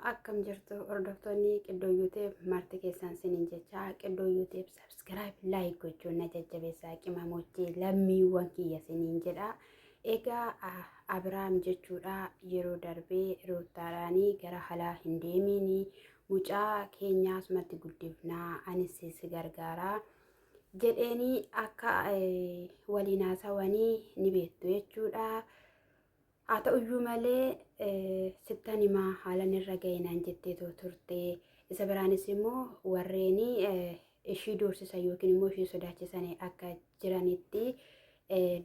Akkam jirtu hordoftoonni Qiddoo YouTube marti keessan sinin jecha Qiddoo YouTube subscribe like gochuun na jajjabeessaa qimamochee lammiiwwan kiyya sinin jedha. Egaa Abiraam jechuudha yeroo darbee Ruuttaadhaanii gara halaa hin deemiini mucaa keenyaa asumatti guddifnaa anis si gargaaraa jedheenii akka waliin haasawanii ni beektu jechuudha. Haa ta'uyyuu malee sittan himaa haalan irra ga'e naan jetteetoo turte. Isa biraanis immoo warreen ishii doorsisan yookiin immoo ishii sodaachisan akka jiranitti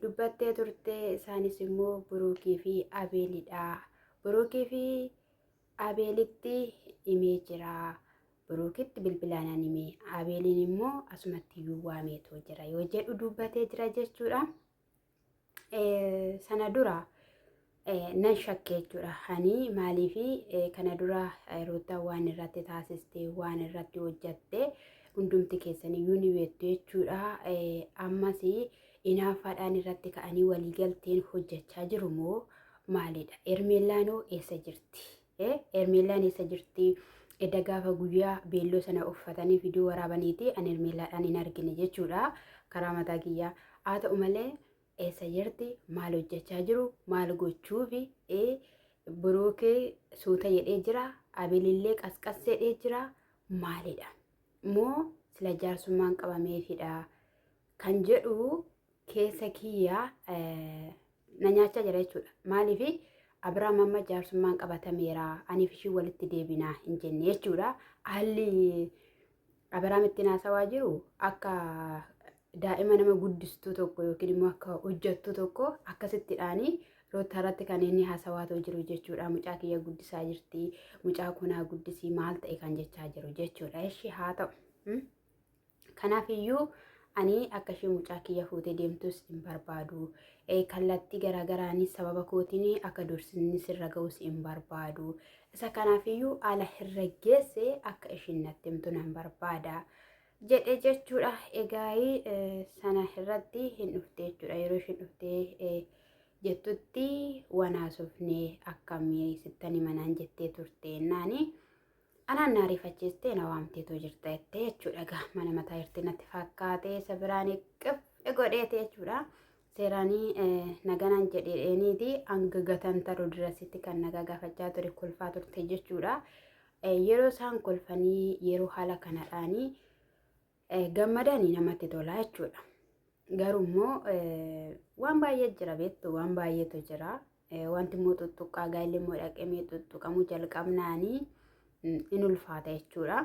dubbattee turte. Isaanis immoo Buruukii fi Abeelidha. Buruukii fi Abeelitti himee jira. Buruukitti bilbilaan an hime. Abeeliin immoo asumatti iyyuu waameetoo jira yoo jedhu dubbatee jira jechuudha. Sana dura nan shakke jechuudha. Ani maaliif kana dura Ruuttaan waan irratti taasiste waan irratti hojjatte hundumti keessan iyyuu ni beektu jechuudha. Ammas inaaffaadhaan irratti ka'anii waliigalteen hojjechaa jiru moo maalidha? Hermeellaanoo eessa jirti? Hermeellaan eessa jirti? Edda gaafa guyyaa beelloo sana uffatanii viidiyoo waraabaniiti ani Hermeellaadhaan hin argine jechuudha karaa mataa kiyyaa. Haa ta'u malee eessa jirti? Maal hojjechaa jiru? Maal gochuufi? Buruukee suuta jedhee jira. Abeelillee qasqas jedhee jira. Maalidha? Moo sila jaarsummaan qabameefidha? Kan jedhu keessa kiyya na nyaachaa jira jechuudha. Maaliif Abiraam amma jaarsummaan qabatameera aniif ishii walitti deebinaa hin jenne jechuudha. Haalli Abiraam ittiin haasawaa jiru akka daa'ima nama guddistuu tokko yookiin immoo akka hojjettuu tokko akkasittidhaani Ruuttaa irratti kan inni haasawaa ta'u jiru jechuudha. Mucaa kiyya guddisaa jirti, mucaa kunaa guddisii maal ta'e kan jechaa jiru jechuudha. Ishii haa ta'u. Kanaaf iyyuu ani akka isheen mucaa kiyya fuutee deemtus hin barbaadu. Kallattii garaagaraanis sababa kootiin akka dursinni sirra ga'us hin barbaadu. Isa kanaaf iyyuu haala irra geesse akka isheen natti himtu nan barbaada. Jedhe jechuudha. Egaa sana irratti hin dhufte jechuudha. Yeroo isheen dhuftee jettutti waan haasofne akkamii sittan himanaan jettee turte jennaani. Anaan na ariifachiistee na waamteetoo jirta jettee jechuudha egaa mana mataa jirti natti fakkaatee isa biraan qif godheete jechuudha. Seeraanii naganaan jedheeniiti hanga gatantaru dirasitti kan nagaa gaafachaa ture kolfaa turte jechuudha. Yeroo isaan kolfanii yeroo haala kanadhaanii gammadanii namatti tola jechuudha. Garuu immoo waan baay'ee jira beektu waan baay'eetu jira. Wanti immoo tuttuqqaa gaa'elli immoo dhaqamee tuttuqamuu jalqabnaanii in ulfaata jechuudha.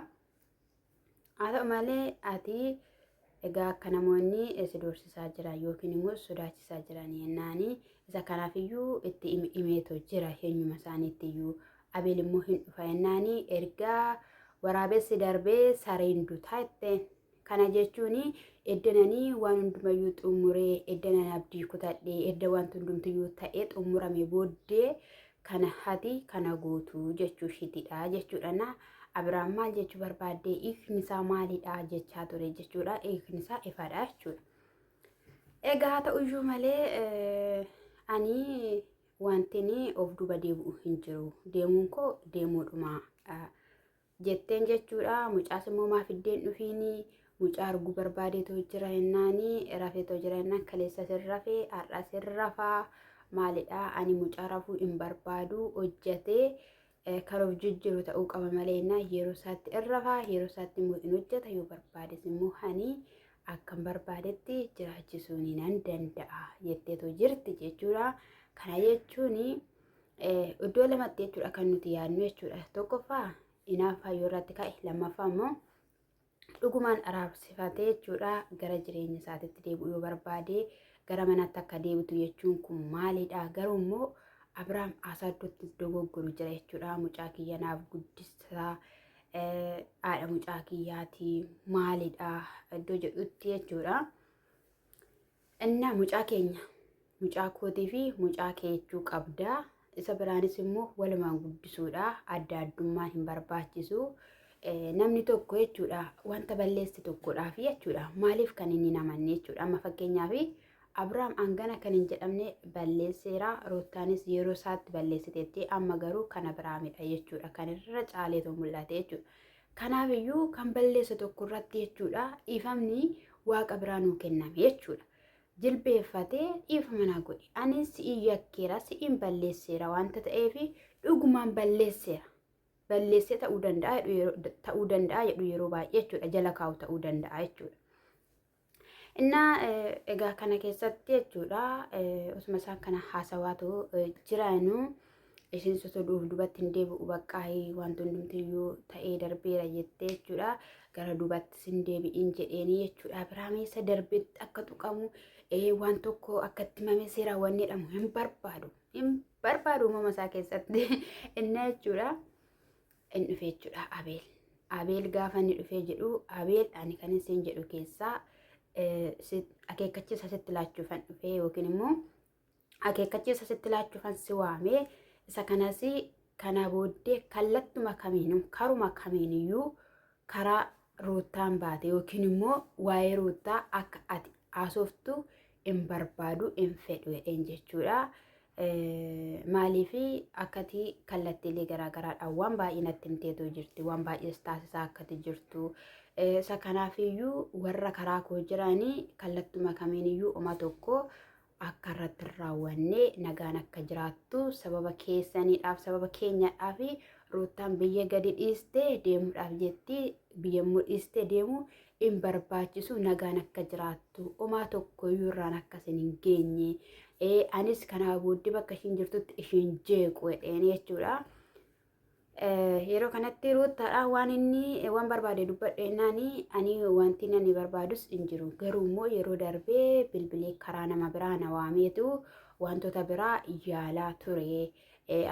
Haa ta'u malee ati egaa akka namoonni si doorsisaa jiran yookiin immoo sodaachisaa jiran yennaanii isa kanaafiyyuu itti himeetu jira eenyuma isaaniitti iyyuu Abeel immoo hin dhufa jennaani ergaa waraabessi darbee sareen dutaa jetteen. Kana jechuun eddananii waan hundumayyuu xumuree eddanan abdii kutadhee edda wanti hundumtiyyuu ta'ee xumurame booddee kana hati kana gootu jechuu ishiitidha jechuudha. Na Abiraam maal jechuu barbaaddee hiikni isaa maalidha jechaa ture jechuudha. Hiikni isaa ifadha jechuudha. Egaa haa ta'uyyuu malee ani Wantin of duuba deebi'u hin jiru. Deemuun koo deemuudhuma jetteen jechuudha. Mucaas immoo maaf iddeen dhufiini mucaa arguu barbaadeetoo jira jennaani rafeetoo jira jennaan kaleessa sin rafee har'a sin rafaa maalidha ani mucaa rafuu hin barbaadu hojjatee kan of jijjiiru ta'uu qaba malee jennaan yeroo isaatti in rafaa yeroo isaatti immoo in hojjata yoo barbaades immoo hani akkan barbaadetti jiraachisuu ni nan danda'a jetteetu jirti jechuudha. Kana jechuun iddoo lamatti jechuudha kan nuti yaadnu jechuudha. Tokkoffaa inaaffaa yoo irratti ka'e lammaffaa immoo dhugumaan araarsifatee jechuudha gara jireenya isaatitti deebi'uu yoo barbaade gara manaatti akka deebitu jechuun kun maalidha garuu immoo Abiraam haasaa iddootti dogoggoru jira jechuudha mucaa kiyya naaf guddisaa haadha mucaa kiyyaati maalidha iddoo jedhutti jechuudha. Innaa mucaa keenya mucaa kootii fi mucaa kee jechuu qabda. Isa biraanis immoo walumaan guddisuudha. Adda addummaan hin barbaachisu. Namni tokko jechuudha wanta balleesse tokkodhaaf jechuudha. Maaliif kan inni namanne jechuudha. Amma fakkeenyaaf Abrahaam hangana kan hin jedhamne balleesseera. Ruuttaanis yeroo isaatti balleessiteetti amma garuu kan Abrahaamidha jechuudha. Kan irra caaleetu mul'ate jechuudha. Kanaaf iyyuu kan balleesse tokko irratti jechuudha dhiifamni waaqa biraa nuu kenname jechuudha. Jilbeeffatee dhiifama naa godhi. Ani si'in yakkeera, si'in balleesseera wanta ta'eef dhugumaan balleesseera. Balleessee ta'uu danda'a jedhu yeroo ta'uu danda'a jedhu yeroo baay'ee jechuudha. Jala kaa'u ta'uu danda'a jechuudha. Innaa egaa kana keessatti jechuudha osuma isaan kana haasawaatu jiraanuu isheen sosoduuf dubatti hin deebi'u baqqaahii wanti hundumtiyyuu ta'ee darbeera jettee jechuudha gara duubatti sin deebi'in jedheenii jechuudha Abiraamii isa darbetti akka tuqamu waan tokko akka itti himamee seeraan wanni jedhamu hin barbaadu hin barbaadu uumama isaa keessatti innaa jechuudha in dhufe jechuudha Abeel. Abeel gaafa inni dhufee jedhu Abeel ani kan isin jedhu keessaa akeekkachiisa sitti laachuufan dhufee yookiin immoo akeekkachiisa sitti laachuufan si waamee isa kanas kana booddee kallattuma kamiinuu karuma kamiiniyyuu karaa ruuttaan baate yookiin immoo waa'ee ruuttaa akka ati haasoftu hin barbaadu hin fedhu jedheen jechuudha. Maaliif akkati kallattiilee garaagaraadhaan waan baay'ee natti himteetu jirti waan baay'ees taasisaa akkati jirtu. Isa kanaafiyyuu warra karaa koo jiranii kallattuma kamiiniyyuu oma tokko akka irratti hin raawwanne nagaan akka jiraattu sababa keessaniidhaaf sababa keenyadhaaf ruuttaan biyya gadi dhiiste deemuudhaaf jetti biyya immoo dhiiste deemu hin barbaachisu nagaan akka jiraattu homaa tokkoyyuu irraan akka isin hin geenye anis kanaa booddee bakka ishiin jirtutti ishiin jeequ jedheen jechuudha. Yeroo kanatti ruuttaadha waan inni waan barbaade dubbadhu jennaan ani wanti nani barbaadus hin jiru garuu immoo yeroo darbee bilbilee karaa nama biraa na waameetu wantoota biraa yaalaa ture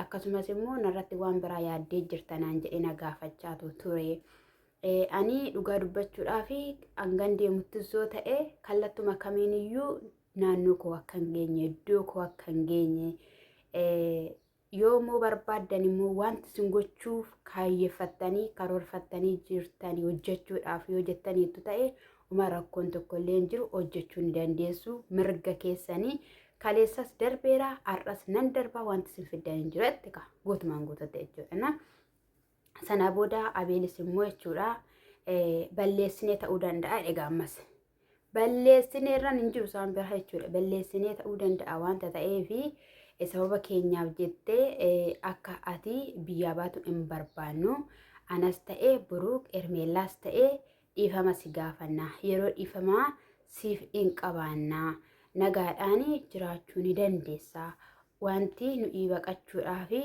akkasumas immoo narratti waan biraa yaaddee jirta naan jedhee na gaafachaatu ture. Ani dhugaa dubbachuudhaaf hangan deemuttis yoo ta'e kallattuma kamiiniyyuu naannoo koo akka hin geenye iddoo koo akka hin geenye yoo immoo barbaaddan immoo wanti isin gochuuf kaayyeffattanii karoorfattanii jirtanii hojjechuudhaaf yoo jettaniittu ta'e uma rakkoon tokko illee hin jiru hojjechuu ni dandeessu mirga keessanii kaleessas darbeera har'as nan darba wanti isin fiddan hin jiru jette ka guutumaan guututti jechuudha. Sana booda Abeelis immoo jechuudha balleessinee ta'uu danda'a egaa ammas. Balleessinee irraan hin jiru isaan bira jechuudha. Balleessinee ta'uu danda'a wanta ta'eefi sababa keenyaaf jettee akka ati biyyaa baatu hin barbaannu. Anas ta'ee Buruuk Ermeellaas ta'ee dhiifama si gaafanna. Yeroo dhiifamaa siif hin qabaanna. Nagaadhaan jiraachuu ni dandeessa. Wanti nuyi baqachuudhaafi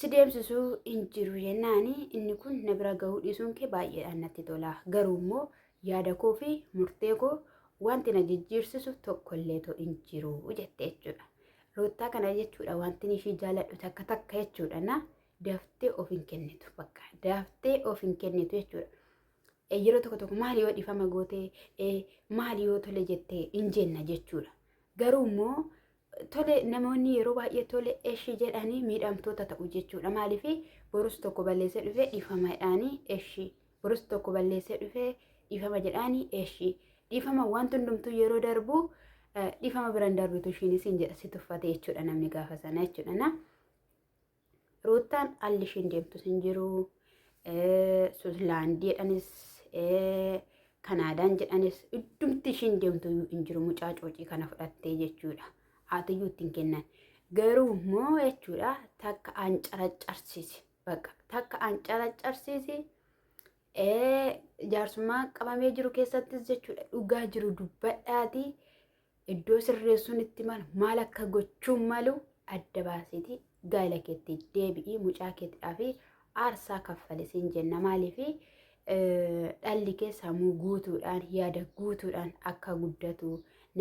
si deemsisuu hin jiru jennaani inni kun na bira gahuu dhiisuun kee baay'eedhaan natti tola. Garuu immoo yaada koo fi murtee koo wanti na jijjiirsisu tokkollee too hin jiru jette jechuudha. Ruuttaa kana jechuudha wanti ishii jaaladhu takka takka jechuudha na daftee of hin kennitu bakka daftee of hin kennitu jechuudha. Yeroo tokko tokko maali yoo dhifama gootee maali yoo tole jettee hin jenna jechuudha. Garuu immoo tole namoonni yeroo baay'ee tole eshi jedhanii miidhamtoota ta'u jechuudha. Maaliif borus tokko balleessee dhufee dhiifama jedhaanii eshi borus tokko balleessee dhufee dhiifama jedhaanii eshi dhiifama wanti hundumtuu yeroo darbu dhiifama biraan darbitu ishiinis hin jedha si tuffate jechuudha namni gaafa sana jechuudha. Na Ruuttaan alli ishiin deemtus hin jiru. Suuslaandii jedhanis Kanaadaan jedhanis iddumti ishiin deemtu iyyuu hin jiru mucaa coocii kana fudhattee jechuudha. Haatiyyuu ittiin kennan. Garuu immoo jechuudha takka an caraccarsiisi. Bakka takka an caraccarsiisi. Jaarsummaa qabamee jiru keessattis jechuudha dhugaa jiru dubbadhaati. Iddoo sirreessuun itti malu maal akka gochuun malu adda baasiiti gaa'ela keetti deebi'ii mucaa keetidhaa fi aarsaa kaffali siin jenna maaliif dhalli kee sammuu guutuudhaan yaada guutuudhaan akka guddatu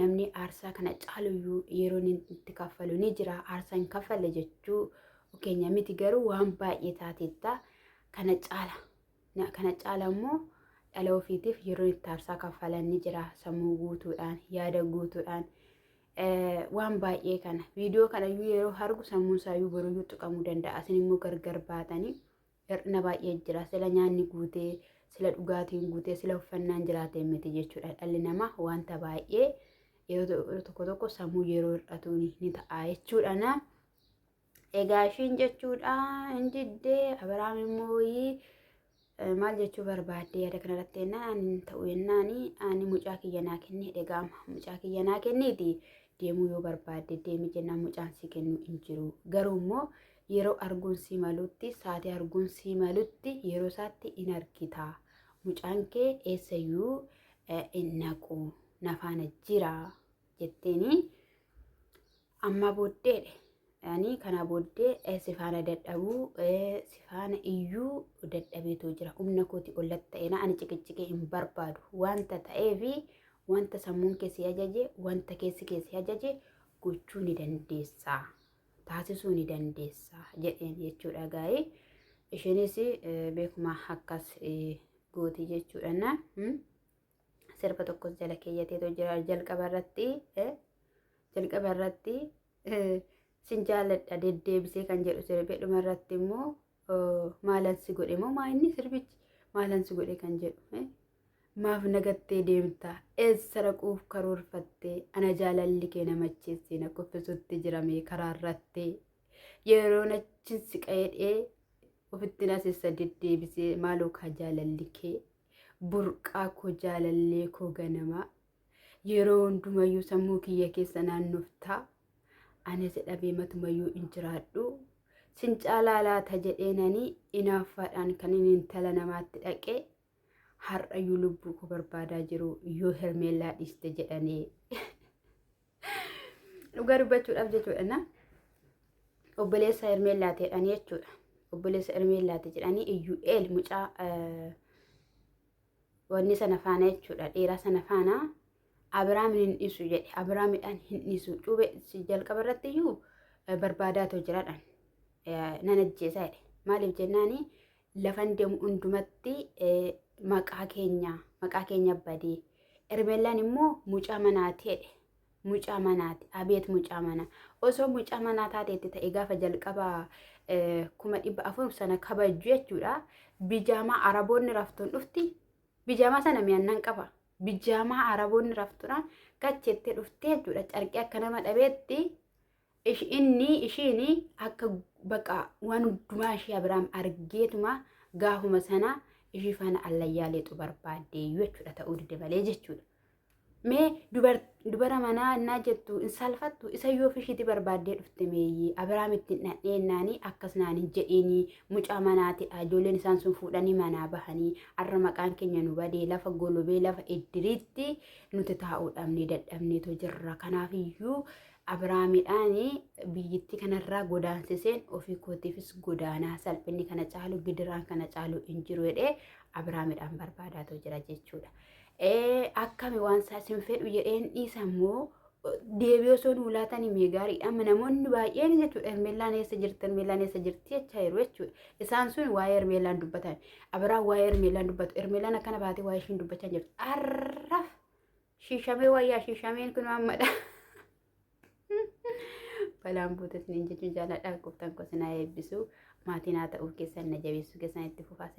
namni aarsaa kana caaluyyuu yeroo inni itti kaffalu ni jira aarsaa hin kaffalle jechuu keenya miti garuu waan baay'ee taateetta kana caala Kana caala immoo dhala ofiitiif yeroo itti aarsaa kaffalan ni jira. Sammuu guutuudhaan, yaada guutuudhaan waan baay'ee kana. Viidiyoo kana iyyuu yeroo argu sammuun isaa iyyuu boruyyuu tuqamuu danda'a. Isin immoo gargar baatanii hir'ina baay'ee jira. Sila nyaanni guutee, sila dhugaatiin guutee, sila uffannaan jiraatee miti jechuudha. Dhalli namaa wanta baay'ee Yeroo tokko tokko sammuu yeroo hir'atu ni ta'a jechuudha na. Egaa ishiin jechuudha hin diddee Abiraam immoo maal jechuu barbaaddee yaada kanarratti jennaan ani hin ta'u jennaan ani mucaa kiyya naa kenni jedhe gaama mucaa kiyya naa kenniiti deemuu yoo barbaadde deemi jennaan mucaan si kennu hin jiru garuu immoo yeroo arguun si malutti saatii arguun si malutti yeroo isaatti in argita mucaan kee eessayyuu hin naqu nafaana jira jetteeni Amma booddeedhe. Ani kana booddee si faana dadhabuu si faana iyyuu dadhabeetoo jira. Humna kooti ollatti ta'eena ani ciqicciqee hin barbaadu. Wanta ta'eefi wanta sammuun kee si ajaje wanta keessi kee si ajaje gochuu ni dandeessa. Taasisuu ni dandeessa jedheen jechuudha gaa'ee. Isheenis beekuma akkas gooti jechuudha. Sirba tokkos jala keeyyateetoo jira jalqaba irratti. Jalqaba irratti sin jaaladha deddeebisee kan jedhu sirbee dhuma irratti immoo maalan si godhe moo maa inni sirbichi maalan si godhe kan jedhu maaf nagattee deemta eessa raquuf karoorfattee ana jaalalli kee na macheessee na kuffisutti jiramee karaa irratti yeroo nachin si qayeedhee ofitti nasissa deddeebisee maaloo kaa jaalalli kee burqaa koo jaalallee koo ganamaa Yeroo hundumayyuu sammuu kiyya keessa naannofta. Ana si dhabee matumayyuu hin jiraadhu. Sin caalaa laata jedheenani inaaffaadhaan kan inni intala namaatti dhaqe har'ayyuu lubbuu koo barbaadaa jiru yoo hermeellaa dhiiste jedhanii. Dhugaa dubbachuudhaaf jechuudha na. Obboleessa hermeellaati jedhanii jechuudha. Obboleessa hermeellaati jedhanii iyyu'eel mucaa wanni sana faana jechuudha dhiiraa sana faana Abiraamin hin dhiisu jedhe Abiraamidhaan hin dhiisu cuube jalqaba irratti iyyuu barbaadaatoo jiraadhaan nan ajjeesaa jedhe maaliif jennaani lafan deemu hundumatti maqaa keenya maqaa keenya badee Ermeellaan immoo mucaa manaati jedhe mucaa manaati abeet mucaa mana osoo mucaa manaa taateetti ta'e gaafa jalqaba 400,000 sana kabajju jechuudha bijaamaa araboonni raftuun dhufti bijaamaa sana mi'annan qaba bijaamaa araboonni raftuudhaan kachettee dhuftee jechuudha carqii akka nama dhabeetti inni ishiin akka baqa waan hundumaa ishee Abiraam argeetuma gaafuma sana ishii faana allayyaa lixu barbaadde jechuudha ta'uu dide malee jechuudha. Mee dubara manaa innaa jettu hin saalfattu isa yoo ofishiiti barbaaddee dhufte meeyyii Abiraam ittiin dhadhee innaanii akkas naan hin jedhiinii mucaa manaatidha ijoolleen isaan sun fuudhanii manaa bahanii har'a maqaan keenya nu badee lafa golobee lafa iddiriitti nuti taa'uu dhabnee dadhabneetu jirra kanaafiyyuu Abiraamidhaan biyyittii kanarraa godaansiseen ofii kootiifis godaanaa salphinni kana caalu gidiraan kana caalu hin jiru jedhee Abiraamidhaan barbaadaatu jira jechuudha. Akkami waan isaa sin fedhu jedheen dhiisa immoo deebii osoo nuu laatanii mee gaariidha. Amma namoonni baay'een jechuudha Hermeellaan eessa jirti Hermeellaan eessa jirti jechaa jiru jechuudha. Isaan sun waa'ee Hermeellaan dubbatan. Abiraan waa'ee Hermeellaan dubbatu. Hermeellaan akkana baatee waa'ee ishiin dubbachaa jirti. Arraf shiishamee wayyaa shiishameen kun ammadha. Balaan buute isiniin jechuun jaaladha. Gooftaan koo isin haa eebbisu. Maatiin haa ta'uu keessan na jabeessuu keessan itti fufaa.